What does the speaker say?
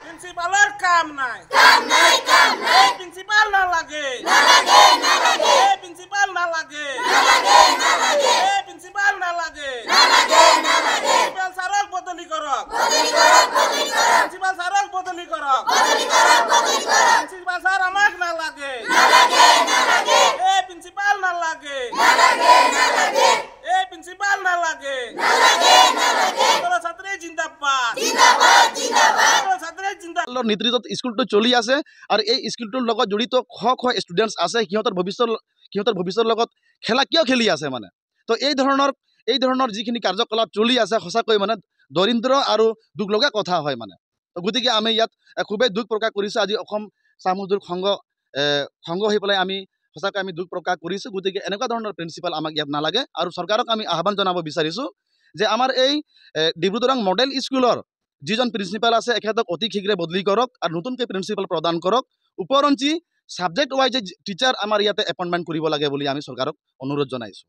প্ৰিন্সিপালৰ কাম নাই, কাম নাই, কাম নাই। প্ৰিন্সিপাল নালাগে, নালাগে, নালাগে। প্ৰিন্সিপাল নালাগে, নালাগে, নালাগে। প্ৰিন্সিপাল নালাগে, নালাগে, নালাগে। প্ৰিন্সিপাল ছাৰক বদলি কৰক, বদলি কৰক, বদলি কৰক। প্ৰিন্সিপাল ছাৰক বদলি কৰক, বদলি কৰক, বদলি কৰক। প্ৰিন্সিপাল ছাৰ আমাক নালাগে, নালাগে, নালাগে। এ প্ৰিন্সিপাল নালাগে, নালাগে, নালাগে। এ প্ৰিন্সিপাল নালাগে, নালাগে, নালাগে। ছাত্ৰী জিন্দাবাদ, জিন্দাবাদ, জিন্দাবাদ। ছাত্ৰী জিন্দাবাদ। নেতৃত্বত স্কুলটো চলি আছে আৰু এই স্কুলটোৰ লগত জড়িত শ শ ষ্টুডেণ্টছ আছে, সিহঁতৰ ভৱিষ্যতৰ লগত খেলা কিয় খেলি আছে মানে? তো এই ধৰণৰ যিখিনি কাৰ্যকলাপ চলি আছে, সঁচাকৈ মানে দৰিদ্ৰ আৰু দুখ লগা কথা হয় মানে। তো গতিকে আমি ইয়াত খুবেই দুখ প্ৰকাশ কৰিছোঁ। আজি অসম চাহ মজদুৰ সংঘ হৈ পেলাই আমি সঁচাকৈ আমি দুখ প্ৰকাশ কৰিছোঁ। গতিকে এনেকুৱা ধৰণৰ প্ৰিন্সিপাল আমাক ইয়াত নালাগে আৰু চৰকাৰক আমি আহ্বান জনাব বিচাৰিছোঁ যে আমাৰ এই ডিব্ৰু দৰং মডেল স্কুলৰ যিজন প্ৰিন্সিপাল আছে, এখেতক অতি শীঘ্ৰে বদলি কৰক আৰু নতুনকৈ প্ৰিন্সিপাল প্ৰদান কৰক। উপৰঞ্চি ছাবজেক্ট ৱাইজ টিচাৰ আমাৰ ইয়াতে এপইণ্টমেণ্ট কৰিব লাগে বুলি আমি চৰকাৰক অনুৰোধ জনাইছোঁ।